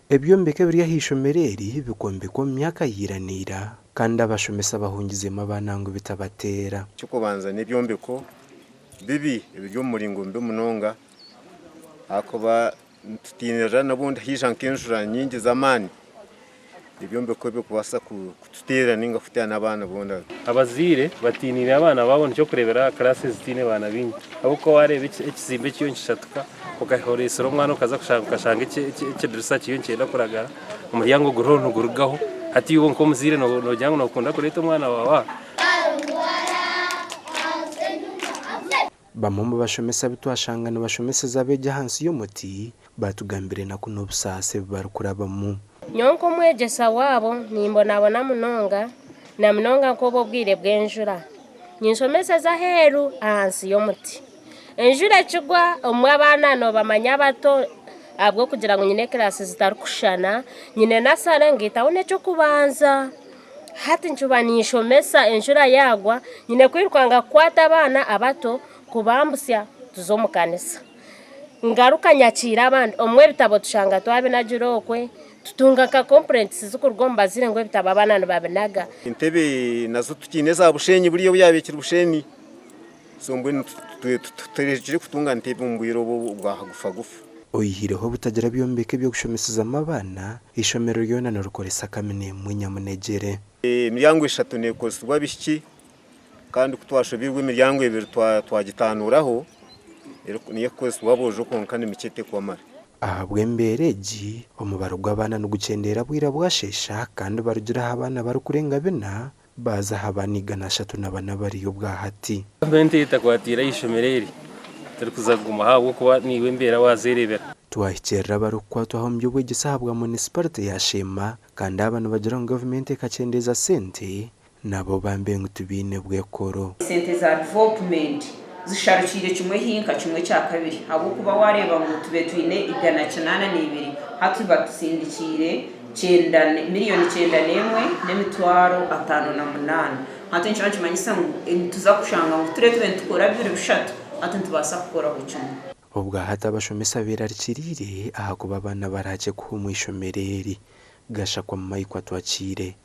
Ebyombeko ebiri aha ishomero eri bikombekwa omu myaka ya ira na ira kandi abashomesa bahungizemu abaana ngu bitabateera. Eky'okubanza n'ebyombeko bibi ebiri omu muringo mubi munonga ahakuba nitutiinirira n'obundi haija nk'enjura nyingi z'amaani ebyombeko ebyo kubaasa kututeera nainga kuteera n'abaana boona. Abazaire batiiniire abaana baabo nikyo orikureebera aha kiraasi ezitaine baana baingi ahabw'okuba waareeba ekizimbe kiriyo nikishatuka okahoreesera omwana okaza kushanga okashanga ekidirisa kiriyo nikyenda kuragara omuryango guriho nigurugaho hati iwe nk'omuzaire noogira ngu nookunda kureeta omwana waawe aha. Bamwe omu bashomesa abu twashanga nibashomeseza abeegi ahansi y'omuti baatugambira enaku n'obusaasi ebi barikurabamu. Nyowe nk'omwegyesa waabo nimbonabona munonga na munonga nk'obu obwire bw'enjura. Ninshomeseza aheeru ahansi y'omuti. Enjura ekigwa obumwe abaana noobamanya abato ahabw'okugira ngu nyine kiraasi zitarikushushana, nyine nasare ngaitaho n'eky'okubanza. Hati ncuba ninshomesa enjura yaagwa nyine kwirukanga kukwata abaana abato kubambusya tuze omu kanisa. Ngaruka nyakiire abandi obumwe ebitabo tushanga twabinagira okwe tutunga nka complaints zirikuruga omu bazaire ngu ebitabo abaana nibabinaga. Entebe nazo tukiine eza bushenyi buriya obu yaabaire ekiri bushenyi so mbwenu turekire kutunga ntebe omu bwire obu obwa hagufagufa. Oyihireho obutagira byombeko eby'okushomesezamu abaana, eishomero ryona nirikoresa kamina emwe nyamunegyere. Emiryango eshatu neekozesibwa abaishiki kandi ku twashobeirwe emiryango ebiri twagitanuuraho niyo erikukozesibwa aboojo kwonka ni mikye terikubamara. Ahabw'embeera egi, omubaro gw'abaana nigukyendeera bwira bwasheesha kandi barugire aha baana barikurenga bina Baaza aha baana 304 abariyo obwahati. Gavumenti etakwatiire aha ishomero eri terikuza kugumaho ahabw'okuba naiwe embeera waazereebera. Twahikirira abarikukwatwaho omu by'obwegyese ahabwa munisiparite ya Sheema kandi aba nibagira ngu gavumenti ekakyendeeza sente nabo bambe ngu tibaine bwekoro. Esente za development zisharukiire kimwe hinka kimwe kyakabiri ahabw'okuba wareeba ngu tube twine 802 hati batusindikiire kyenda miriyoni 91 n'emitwaro 58. Hati nikyo nikimanyisa ngu nituza kushanga ngu turiyo tube nitukora bibiri bishatu hati nitubaasa kukoraho kimwe. Obwahati abashomesa berarikiriire ahakuba abaana barahakye kuhumwa eishomero eri. Gashakwa Mike Atwakiire.